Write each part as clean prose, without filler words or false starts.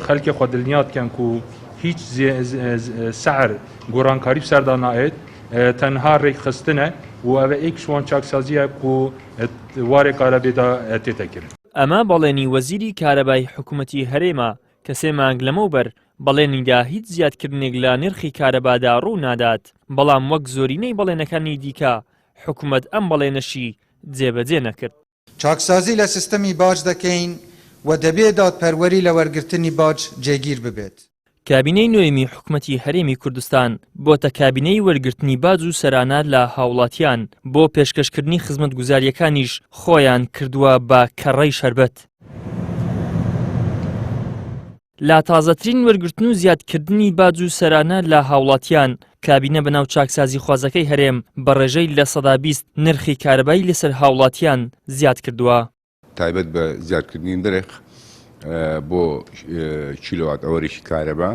خەلکێ خو دلنیا دکەن کو هیچ سعر گۆرانکاری بسەردا نایێت تەنها رێکخستنە و ئەوە ئێک شوان چاکسازیە کو وارێ کارەبێدا تێتە کرن. ئەمە بەڵێنی وەزیری کارەبای حکومەتی هەرێمە کە سێ مانگ لەمەوبەر بەڵێنیدا هیچ زیادکردنێک لە نرخی کارەبادا ڕوو نادات، بەڵام وەک زۆرینەی بەڵێنەکانی دیکە حکومەت ئەم بەڵێنەشی جێبەجێ نەکرد. چاکسازی لە سیستەمی باج دەکەین و دەبێ دادپەروەری لە وەرگرتنی باج جێگیر ببێت. کابینەی نۆیەمی حکومەتی هەرێمی کوردستان بۆتە کابینەی وەرگرتنی باج و سەرانە لە هاوڵاتیان، بۆ پێشکەشکردنی خزمەتگوزارییەکانیش خۆیان کردووە بە کەڕەی شەربەت. لە تازەترین وەرگرتن و زیادکردنی باج و سەرانە لە هاوڵاتیان، کابینە بەناو چاکسازیخوازەکەی هەرێم بە ڕێژەی 20% نرخی کارەبای لەسەر هاوڵاتیان زیادکردووە. تایبەت بە زیادکردنی نرخ بۆ کیلۆوات ئەوەرێکی کارەبا،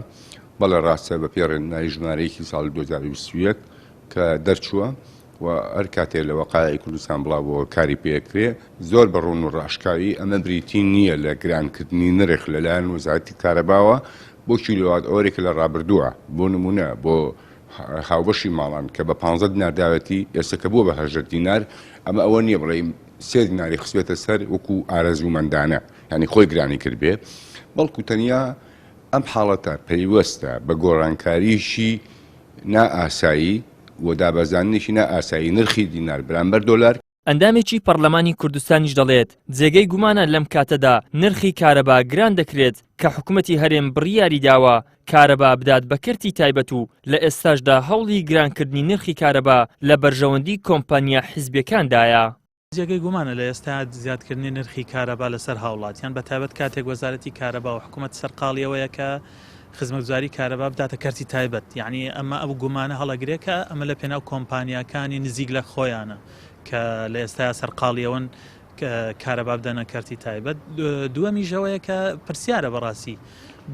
بەڵێ ڕاستە بە پێی ڕێنمایی ژمارەیەکی ساڵی 2021 کە دەرچووە و هەر کاتێ لە وەقایعی کوردستان بڵاو بۆوە کاری پێ ئەکرێ، زۆر بە ڕوون و ڕاشکاوی ئەمە بریتی نییە لە گرانکردنی نرخ لەلایەن وەزارەتی کارەباوە بۆ کیلۆوات ئەوەرێک لە ڕابردووە بۆ نموونە بۆ هاوبەشی ماڵان کە بە 15 دینار داوێتی ئێستا کە بووە بە 18 دینار ئەمە ئەوە نییە بڵێ سێ دیناری خستبێتە سەر وەکو ئارەزوومەندانە یانی خۆی گرانی کردبێ بەڵکو تەنیا ئەم حاڵەتە پەیوەستە بە گۆڕانکاریی نائاسایی و دابەزاندنێکی نائاسایی نرخی دینار بەرامبەر دۆلار. ئەندامێکی پەڕلەمانی کوردستانیش دەڵێت، جێگەی گومانە لەم کاتەدا نرخی کارەبا گران دەکرێت کە حکومەتی هەرێم بڕیاری داوە کارەبا بدات بە کەرتی تایبەت و لە ئێستاشدا هەوڵی گرانکردنی نرخی کارەبا لە بەرژەوەندی کۆمپانیا حیزبیەکاندایە. جێگەی گومانە لە ئێستا زیادکردنی نرخی کارەبا لەسەر هاوڵاتیان بە تایبەت کاتێک وەزارەتی کارەبا و حکوومەت سەرقاڵی ئەوەیە کە خزمەتگوزاری کارەبا بداتە کەرتی تایبەت یعنی ئەمە ئەو گومانە هەڵەگرێ کە ئەمە لە پێناو کۆمپانیاکانی نزیک لە خۆیانە کە لە ئێستا سەرقاڵی ئەوەن کارەبا بدەنە کەرتی تایبەت دووەمیش ئەوەیە کە پرسیارە بەڕاستی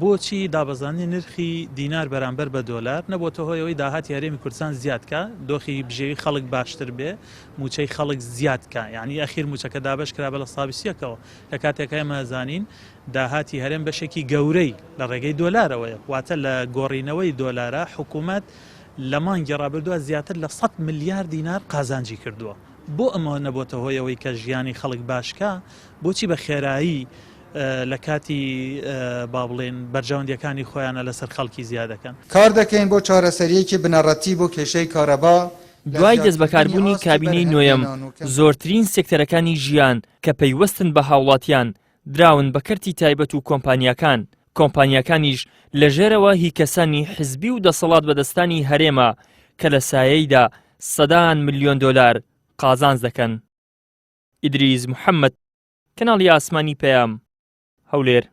بۆچی دابەزاندنی نرخی دینار بەرامبەر بە دۆلار نەبۆتە هۆی ئەوەی داهاتی هەرێمی کوردستان زیاد کا دۆخی بژێوی خەڵک باشتر بێ مووچەی خەڵک زیاد کا یعنی ئەخیر مووچەکە دابەش کرا بە لە سا 21ەوە لە کاتێکا ئێمە ئەزانین داهاتی هەرێم بەشێکی گەورەی لە ڕێگەی دۆلارەوەیە واتە لە گۆڕینەوەی دۆلارە حکوومەت لە مانگی ڕابردووە زیاتر لە 100 ملیار دینار قازانجی کردووە بۆ ئەمە نەبۆتە هۆی ئەوەی کە ژیانی خەڵک باش کا؟ بۆچی بە خێرایی لە کاتی با بڵێین بەرژەوەندیەکانی خۆیانە لەسەر خەڵکی زیاد دەکەن؟ کار دەکەین بۆ چارەسەرییەکی بنەڕەتی بۆ کێشەی کارەبا لە دوای زیادکردنی دەستبەکاربوونی ئاستی کابینەی نۆیەم بەرهەمهێنان و کەمکردنەوەی زۆرترین سێکتەرەکانی ژیان کە پەیوەستن بە هاوڵاتیان دراون بە کەرتی تایبەت و کۆمپانیاکان، کۆمپانیاکانیش لە ژێرەوە هی کەسانی حزبی و دەسەڵات بەدەستانی هەرێمە کە لە سایەیدا سەدان ملیۆن دۆلار قازانج دەکەن. ئیدریس محەمەد، کەناڵی ئاسمانی پەیام، هەولێر.